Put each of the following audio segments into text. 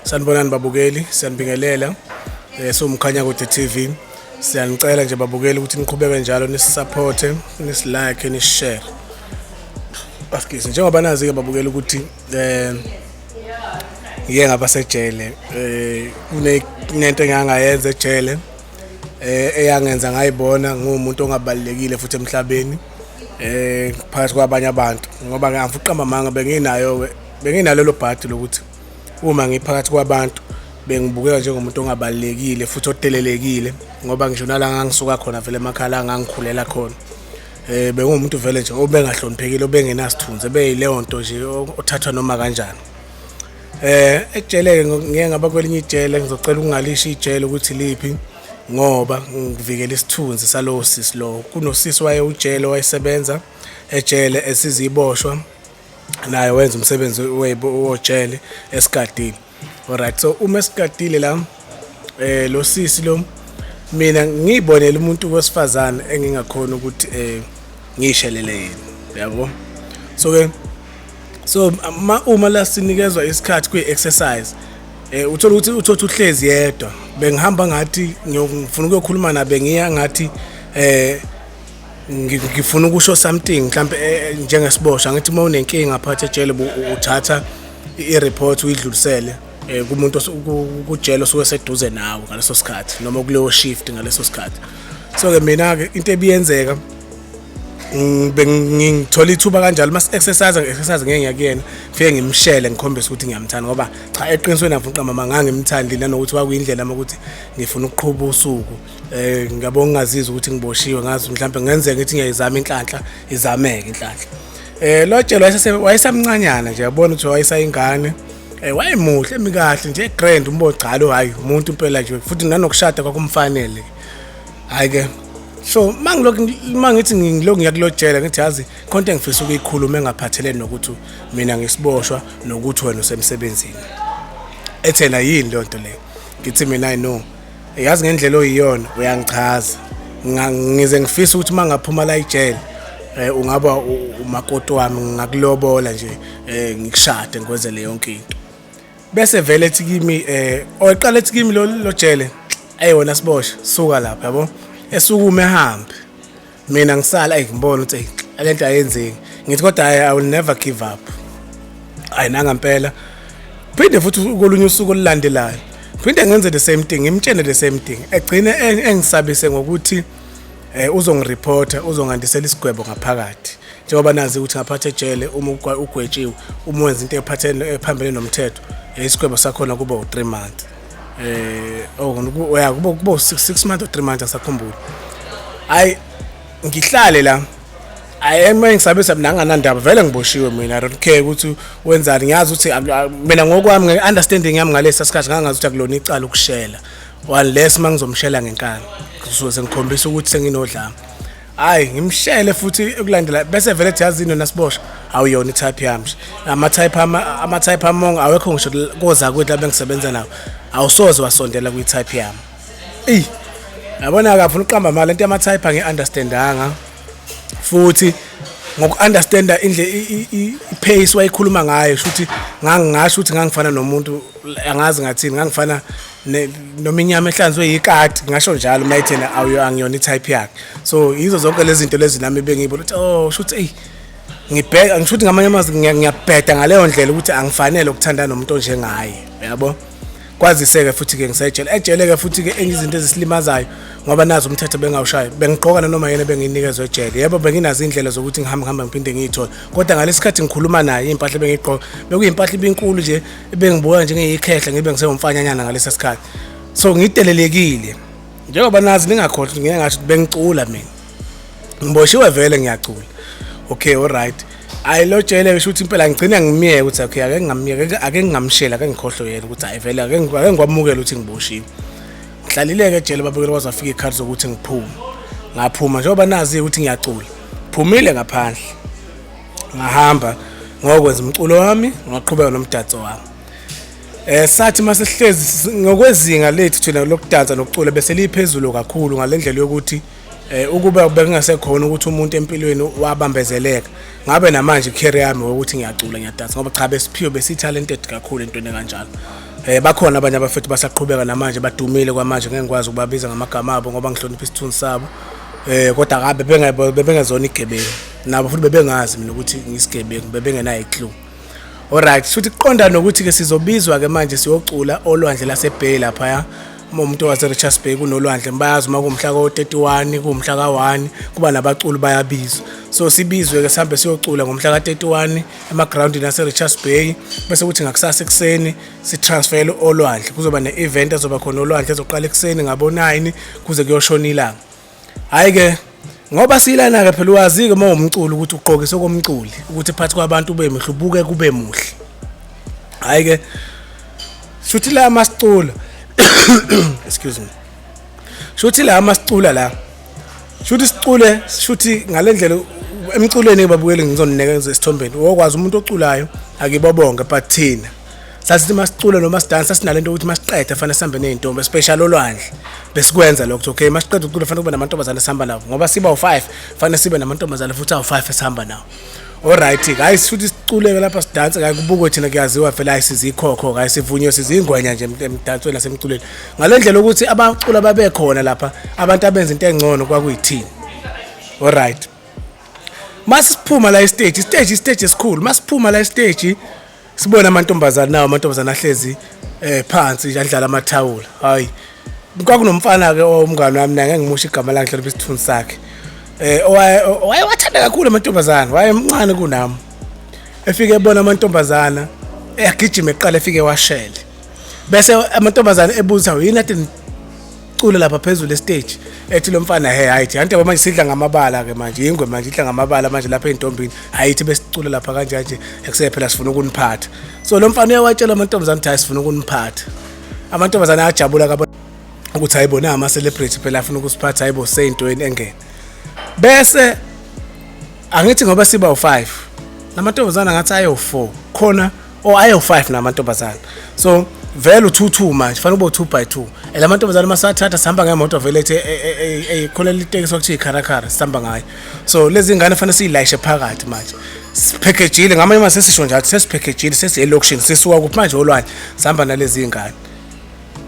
Sanibonani babukeli, siyanibingelela. Siwumkhanyakude TV. Siyanicela nje babukeli ukuthi niqhubeke njalo nisupporte, nisilike, nishare. Askies njengoba nazi ke babukeli ukuthi ngike ngaba sejele, kunento engangayenza ejele eyangenza ngayibona ngumuntu ongabalekile futhi emhlabeni phakathi kwabanye abantu, ngoba ngiyafuna amanga, benginayo benginalo lo bhadi lokuthi uma ngiphakathi kwabantu bengibukeka njengomuntu ongabalekile futhi odelelekile, ngoba ngisho nala ngangisuka khona vele emakhaya la ngangikhulela khona bengumuntu vele nje obengahloniphekile, obengenasithunzi, ebeyileyo nto nje othathwa noma kanjani. Ejele ngike ngaba kwelinye ijele, ngizocela ukungalisho ijele ukuthi liphi ngoba ngivikela isithunzi salowo sisi lowo. Kunosisi waye ujele wayesebenza ejele esiziboshwa, naye wenza umsebenzi wojele esigadile. Alright, so uma esigadile la lo sisi lo, mina ngiyibonele umuntu wesifazane engingakhona ukuthi ngishelele yena, yabo. So ke so uma la sinikezwa isikhathi kwi exercise, uthola ukuthi uthothi uhlezi yedwa, bengihamba ngathi ngifuna ukuyokhuluma nabe ngiya ngathi ngifuna ukusho something mhlambe njengesiboshwa. Ngithi uma unenkinga phakathi ejele uthatha i-report uyidlulisele kumuntu kujele osuke seduze nawe ngaleso sikhathi noma kuleyo shift ngaleso sikhathi. So ke mina ke into ebiyenzeka, bengithola ithuba kanjalo mas exercise exercise ngeke ngiyakuyena, ngifike ngimshele ngikhombise ukuthi ngiyamthanda, ngoba cha eqinisweni afuna uqamba ngangimthandile, nanokuthi kwakuyindlela nami ukuthi ngifuna ukuqhuba usuku. Ngiyabonga ngingazizwa ukuthi ngiboshiwe, ngazi mhlawumbe ngenzeka ngithi ngiyayizama inhlanhla, izameke inhlanhla. Lo jele wayesamncanyana nje, yabona ukuthi wayesayingane. Wayemuhle emikahle nje, grand umbogcalo, hayi umuntu impela nje, futhi nanokushada kwakumfanele. Hayi ke so mangilokhu mangithi ngilokhu ngiyakulojela, ngithi yazi khonto engifisa ukuyikhuluma engaphathelene nokuthi mina ngisiboshwa nokuthi wena usemsebenzini. Ethena yini leyo nto leyo? Ngithi mina I know, yazi ngendlela oyiyona uyangichaza, ngize ngifisa ukuthi mangaphuma la ejele ungaba umakoti wami, ngingakulobola nje, ngikushade ngikwenzele yonke into. Bese vele ethi kimi, oqala ethi kimi lo jele, ey wena siboshwa suka lapha, yabo, esukume ehambe, mina ngisala. Ey ngibona ukuthi ey lento ayenzeki, ngithi kodwa I will never give up. Ayi nangampela phinde futhi kolunye usuku olulandelayo phinde ngenze the same thing, ngimtshene the same thing, egcine engisabise ngokuthi uzongireporta, uzongandisela isigwebo ngaphakathi, njengoba nazi ukuthi ngaphathi ejele uma ugwetshiwe, uma wenza into ephathene ephambene nomthetho, isigwebo sakhona kuba u3 months, oh oya kuba 6 months or 3 months, asakhumbula. Hayi ngihlale la, ayi uma ngisabisa mina anganandaba, vele ngiboshiwe mina, I don't care ukuthi wenzani. Ngiyazi ukuthi mina ngokwami nge-understanding yami ngalesa sikhathi ngangazi ukuthi akulona icala ukushela, unless uma ngizomshela ngenkani kusuke sengikhombisa ukuthi senginodlame. Hayi ngimshele futhi ukulandela, bese vele ethi yazi yini nasiboshwa, awuyona i-type yami nje, ama-type ama-type amongo awekho ngisho koza kwethu la bengisebenza nawo, awusoze wasondela kwi-type yami. Eyi yabona-ke afuna ukuqamba mali lento yama-type angi-understandanga futhi ngoku-understanda indle i-pace wayikhuluma ngayo, sho ukuthi ngangingasho ukuthi ngangifana nomuntu, angazi ngathini, ngangifana noma inyama ehlanzwe yikati, ngasho njalo uma ethena awuyo angiyona i-type yakhe. So yizo zonke lezi zinto lezi nami bengiyibona ukuthi oh sho ukuthi eyi ngibheka, ngisho ukuthi ngamanye amazwi ngiyabheda ngaleyo ndlela ukuthi angifanele ukuthandana nomuntu onjengaye, yabo. Kwazise-ke futhi-ke ngisejele ejele-ke futhi-ke enye izinto ezisilimazayo, ngoba nazi umthetho bengawushayo, bengigqoka nanoma yena bengiyinikezwe ejele. Yebo benginazo iy'ndlela zokuthi ngihambe ngihambe ngiphinde ngiyithole, kodwa ngalesi sikhathi ngikhuluma naye iy'mpahla ebengiyigqoka bekuyimpahla ibinkulu nje, ebengibuka njengeyikhehla, ngibe ngisewumfanyanyana ngalesa sikhathi, so ngidelelekile. Njengoba nazi ningakhohlwa ngike ngasho ukuthi bengicula mina, ngiboshiwe vele ngiyacula. Okay, alright, ayi lo jele ngisho ukuthi impela ngigcine ngimiyeke ukuthi okay ake ngingamiyeke, ake ngingamshela, ake ngikhohlwe yena ukuthi hayi vele ake ngikwamukele ukuthi ngiboshiwe. Ngihlalile-ke ejele babukele kwaze wafika iy'khathi zokuthi ngiphume. Ngaphuma njengoba nazi ukuthi ngiyacula, phumile ngaphandle ngahamba ngokwenza umculo wami, ngaqhubeka nomdanso wami. Sathi mase sihlezi ngokwezinga lethu thina lokudansa nokucula bese liphezulu kakhulu ngalendlela yokuthi ukuba bekungasekhona ukuthi umuntu empilweni wabambezeleka, ngabe namanje career yami ukuthi ngiyacula ngiyadansa, ngoba cha besiphiwe, besi talented kakhulu entweni kanjalo. Bakhona abanye abafethu basaqhubeka namanje badumile kwamanje, ngeke ngikwazi ukubabiza ngamagama abo ngoba ngihlonipha isithunzi sabo. Kodwa kabe bebengezona igebengu nabo, futhi bebengazi mina ukuthi ngisigebengu, bebengenayo i-clue. Alright, futhi kuqonda nokuthi ke sizobizwa ke manje siyocula olwandle lase-Bay laphaya. Uma umuntu wase-Richards Bay kunolwandle, bayazi uma kuwumhla ka-31, kuwumhla ka-1, kuba nabaculi bayabizwa. So sibizwe ke sihambe siyocula ngomhla ka-31 emagrawundini ase-Richards Bay, bese kuthi ngakusasa ekuseni sitransfere olwandle. Kuzoba ne-event ezoba khona olwandle ezoqala ekuseni ngabo-9 kuze kuyoshona ilanga. Hhayi-ke ngoba silana-ke phela, uwazi-ke uma uwumculi ukuthi ugqokise okomculi, ukuthi phakathi kwabantu ube muhle, ubuke kube muhle. Hhayi-ke shuthi la masicula, excuse me, shuthi la masicula la, shuthi sicule, shuthi ngale ndlela emculweni babukeli ngizonineka esithombeni, wokwazi umuntu oculayo akibobonke, but thina sasithi masicula noma sidansa sinalento ukuthi masiqeda fanele sihambe ney'ntombi, especially olwandle. Besikwenza lokho ukuthi okay, masiqeda ukucula fanele kube namantombazane esihamba nawo, ngoba siba u-5, fanele sibe namantombazane futhi awu-5 esihamba nawo. Alright guys, futhi siculeke lapha sidanse kayi kubukwe thina, kuyaziwa vele, hayi sizikhokho kayi sivunywe sizingwenya nje emdansweni nasemculweni, ngale ndlela ukuthi abacula babekhona lapha, abantu abenza into engcono kwakuyithini. Alright, masiphuma la istage, istage istage esikhulu, masiphuma la istage sibona amantombazane nawo, amantombazane ahlezi phansi nje adlala amathawula. Hayi, kwakunomfana ke omngane wami naye, ngeke ngimusho igama lakhe, hlonipha isithunzi sakhe, owayewathanda kakhulu amantombazane, wayemncane kunami. Efike ebona amantombazana eyagijima eqala, efike washele, bese amantombazane ebuza, yini ade cula lapha phezulu estage? Ethi lo mfana, he, hayi thi anti manje sidla ngamabala ke manje, ingwe manje idla ngamabala manje lapha ey'ntombini, hayi thi besicula lapha kanje nje ekuseye phela sifuna ukuniphatha. So lo mfana uyawatshela amantombazane ukuthi hayi, sifuna ukuniphatha. Amantombazane ayajabula kabo ukuthi hayi bona ama-celebrity phela afuna ukusiphatha, hayi bo, seyintweni engene. Bese angithi ngoba siba u-5 namantombazane ngathi ayo-4 khona or ayo-5 namantombazane, so vele u-2 2 manje fanele ube u-2 by 2. And amantombazane masathatha sihamba ngemoto vele ethi khona litekisi okuthiwa ikharakara sihamba ngayo, so lezi ngane fanele siyilayishe phakathi manje, siphekhejile ngamanye manje, sesisho njalo sesiphekhejile, sesiye elokishini, sisuka kuphi manje? Olwandle, sihamba nalezi ngane.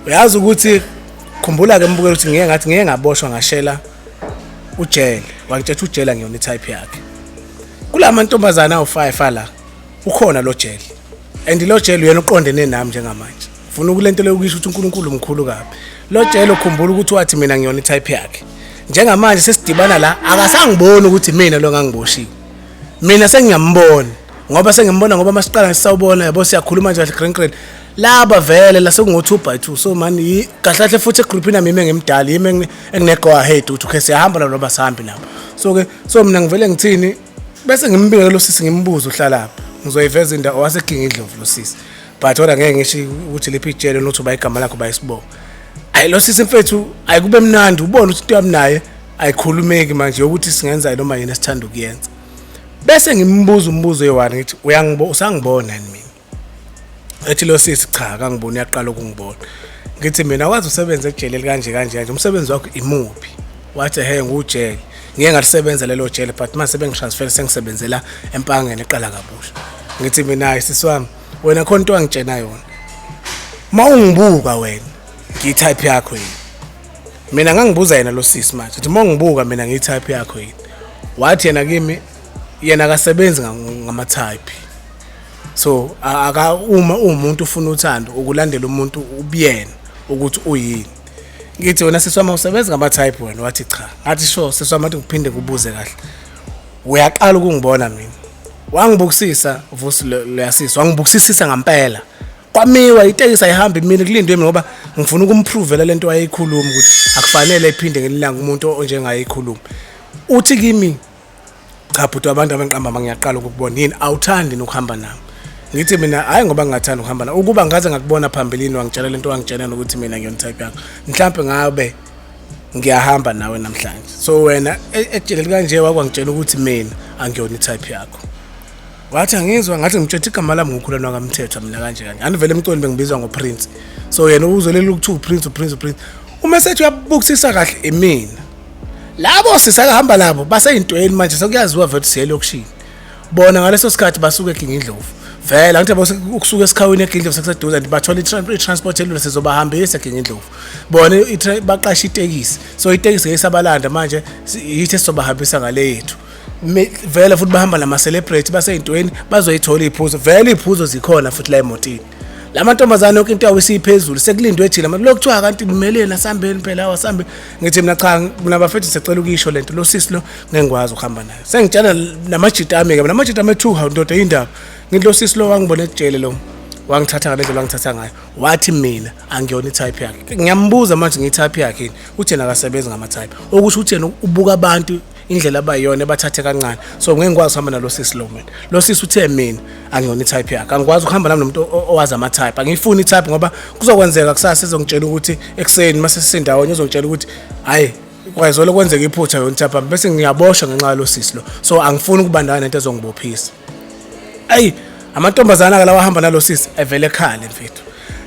Uyazi ukuthi khumbula-ke mbukela ukuthi ngiye ngathi ngiye ngaboshwa ngashela ujele, wangitshela ujele ngiyona i-type yakhe. Kula mantombazane awu-5 ala ukhona lo jele, and lo jele uyena uqondene nami njengamanje. Funa ukulento leyo kusho ukuthi uNkulunkulu mkhulu kabi. Lo jele ukhumbula ukuthi wathi mina ngiyona i-type yakhe. Njengamanje sesidibana la, akasangiboni ukuthi mina lo ngangiboshiwe, mina sengiyambona ngoba sengimbona, ngoba masiqala sisawubona yabo, siyakhuluma nje kahle grand grand laba vele la sekungo 2 by 2. So man, kahle kahle futhi egroupini yami yimi engimdala, yimi engine go ahead ukuthi okay, siyahamba nabo noma sihambi nabo. So ke so mina ngivele ngithini, bese ngimbike lo sisi, ngimbuze uhlalaphi, ngizoyiveza indawo waseGinga Indlovu lo sisi, but kodwa ngeke ngisho ukuthi liphi ijele nokuthi uba igama lakho bayisibongo. Ayi lo sisi mfethu, ayikube mnandi, ubone ukuthi into yami naye ayikhulumeki manje ukuthi singenza noma yini esithanda ukuyenza. Bese ngimbuza umbuzo oyi-one, ngithi uyangibo usangibona yini mina? Ethi lo sisi, cha, akangiboni, uyaqala ukungibona. Ngithi mina wazi usebenza ejele elikanje kanje kanje, umsebenzi wakho imuphi? Wathi he, ngujele, ngike ngalisebenza lelo jele, but mase bengitransfer sengisebenzela eMpangeni eqala kabusha. Ngithi mina, hayi sisi wami, wena khona into angitshena yona, uma ungibuka wena ngiyi-type yakho yini mina? Ngangibuza yena lo sisi manje ukuthi uma ungibuka mina ngiyi-type yakho yini? Wathi yena kimi yena akasebenzi ngama-type, so aka uma uwumuntu ufuna uthando ukulandela umuntu ubuyena ukuthi uyini. Ngithi wena sisi wami awusebenzi ngama-type wena? Wathi cha. Ngathi sure sisi wami, athi ngiphinde kubuze kahle, uyaqala ukungibona mina? Wangibukisisa Vusi loyasisi, wangibukisisisa ngampela, kwamiwa itekisi ayihambi imile, kulindwe mina ngoba ngifuna ukumprovela lento ayeyikhuluma ukuthi akufanele iphinde ngelilanga umuntu onjengaye ikhuluma. Uthi kimi, cha bhuti, abantu abangiqamba, ngiyaqala ukukubona, yini awuthandi nokuhamba nami? Ngithi mina hayi, ngoba ngingathanda ukuhamba nawe, ukuba ngaze ngakubona phambilini wangitshela lento wangitshela nokuthi mina ngiyona type yakho, mhlampe ngabe ngiyahamba nawe namhlanje. So wena ejele kanje wakwangitshela ukuthi mina angiyona i-type yakho. Wathi angizwa. Ngathi ngitshela igama lami ngukhulana kaMthetho mina kanje kanje, anivele emculweni bengibizwa ngoPrince, so yena uzolela ukuthi uPrince, uPrince, uPrince. Uma sethi uyabukisisa kahle imina labo sisakahamba labo baseyintweni manje, sekuyaziwa vele siye elokishini. Bona ngaleso sikhathi basuke eGingindlovu, Vele angithi yabo ukusuka esikhawini eGindlovu sekuseduze and bathola i-transport elula, sizobahambisa eGingindlovu. Bona baqasha itekisi, so itekisi ngeke isabalanda manje, yithi esizobahambisa ngale yethu. Vele futhi bahamba nama-celebrity basey'ntweni, bazoyithola iy'phuzo. Vele iy'phuzo zikhona futhi la emotini. La mantombazane yonke into yawo isiphezulu, sekulindwe thina manje. Lokhu kuthiwa kanti nimeleni, asihambeni phela, awu asambe. Ngithi mina cha, mina bafethu sicela ukuyisho lento, lo sisi lo ngeke ngikwazi ukuhamba naye. Sengitshela namajita ami-ke, namajita ami ethuka, hawu ndoda indaba. Ngithi lo sisi lo wangibona ejele lo, wangithatha ngale ndlela wangithatha ngayo, wathi mina angiyona i-type yakhe. Ngiyambuza manje ngiyi-type yakhe yini, uthi yena akasebenzi ngama-type, okusho ukuthi yena ubuka abantu indlela abayiyona ebathathe kancane. So ngeke ngikwazi ukuhamba nalo sisi lo. Mina lo sisi uthe mina angiyona i-type yakhe, angikwazi ukuhamba nami nomuntu owazi ama-type. Angiyifuni i-type ngoba kuzokwenzeka kusasa ezongitshela ukuthi ekuseni mase sisendawonye uzongitshela ukuthi hhayi kwayizolo kwenzeka iphutha yona type yami, bese ngiyaboshwa ngenxa yalo sisi lo. So angifuni ukubandakanya nento ezongibophisa. Ayi, amantombazana-ke lawa ahamba nalo sisi evele ekhale mfethu,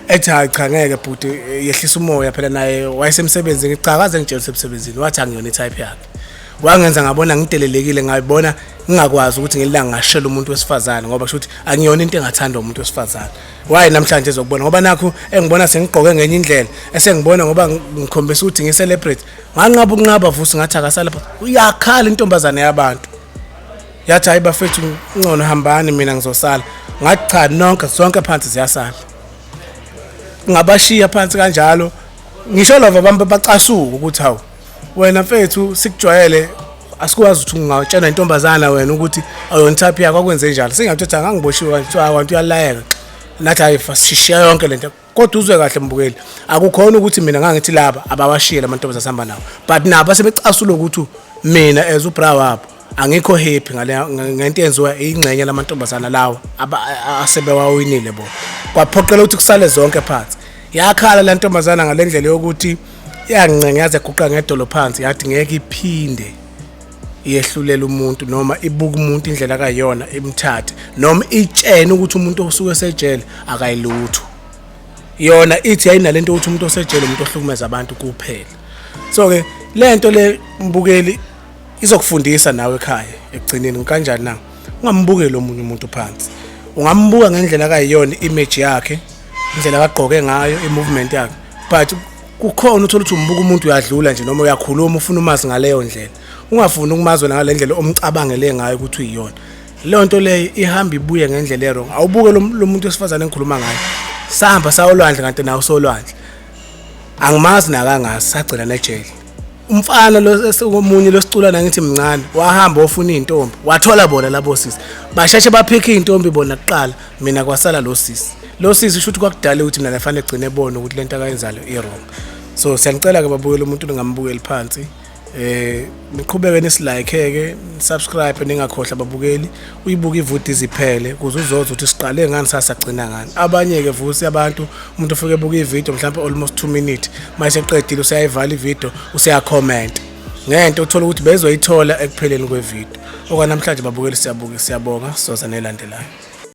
ethi hayi cha ngeke bhuti, yehlisa umoya phela, naye wayesemsebenzini. Cha, kaze ngitshela usemsebenzini, wathi angiyona i-type yakhe. Wangenza ngabona ngidelelekile, ngayibona ngingakwazi ukuthi ngelanga ngashela umuntu wesifazane, ngoba kusho ukuthi angiyona into engathandwa umuntu wesifazane. Why namhlanje ezokubona ngoba nakhu engibona sengigqoke ngenye indlela, esengibona ngoba ngikhombisa ukuthi ngi-celebrate. Nganqaba ukunqaba vusi, ngathi akasala. Uyakhala intombazane yabantu, yathi hayi bafethu ngcono hambani, mina ngizosala. Ngathi cha, nonke zonke phansi ziyasala. Ngabashiya phansi kanjalo. Ngisho lova bami bacasuka ukuthi hawu wena mfethu, sikujwayele, asikwazi ukuthi ungatshena intombazana wena ukuthi awuyona type yakho, akwenze njalo. Singathi ukuthi angangiboshiwe kanje, kuthiwa abantu uyalayeka. Nathi hayi sishiya yonke lento. Kodwa uzwe kahle mbukeli, akukhona ukuthi mina ngangithi laba abawashiye lamantombazane asihamba nawo, but nabo sebecasula ukuthi mina as ubra wabo angikho happy ngale ngento yenziwa ingxenye lamantombazana lawa asebewawinile bona. Kwaphoqela ukuthi kusale zonke phansi. Yakhala la ntombazana ngale ndlela yokuthi yancenga yaze yaguqa ngedolo phansi, yathi ngeke iphinde yehlulela umuntu noma ibuka umuntu indlela akayona imthathe, noma itshene ukuthi umuntu osuke esejele akayilutho. Yona ithi yayinalento ukuthi umuntu osejele umuntu ohlukumeza abantu kuphela. So ke lento le mbukeli izokufundisa nawe ekhaya ekugcineni kanjani na ungambukeli omunye umuntu phansi. Ungambuka ngendlela akayiyona, image yakhe, indlela akagqoke ngayo, i-movement yakhe, but kukhona uthola ukuthi umbuka umuntu uyadlula nje noma uyakhuluma, ufuna umazi ngaleyo ndlela, ungafuni ukumazi wena ngale ndlela omcabangele ngayo ukuthi uyiyona. Leyo nto leyo ihamba ibuye ngendlela e-wrong. Awubuke lo muntu wesifazane engikhuluma ngayo, sahamba sayolwandle kanti nawe usolwandle, angimazi nakangazi, sagcina nejele. Umfana lo omunye losicula ngithi mncane, wahamba ofuna izintombi, wathola bona labo sisi, basheshe baphikha izintombi bona kuqala, mina kwasala lo sisi. Lo sisi shuthi kwakudala ukuthi mina nafanele egcine ebone ukuthi lento akayenzayo i-wrong. So siyanicela ke babukela, umuntu ningambukeli phansi. Niqhubeke nisilike ke, subscribe, ningakhohlwa babukeli uyibuka ivuti iziphele ukuze uzozwa ukuthi siqale ngani sasagcina ngani. Abanye ke vusi abantu, umuntu ufike ebuka ivideo mhlawumbe almost 2 minutes, mase eqedile useyayivala ivideo, useyacomment ngento uthola ukuthi bezoyithola ekupheleni kwevideo. Okwanamhlanje babukeli siyabuka, siyabonga, sizoza nelandelayo.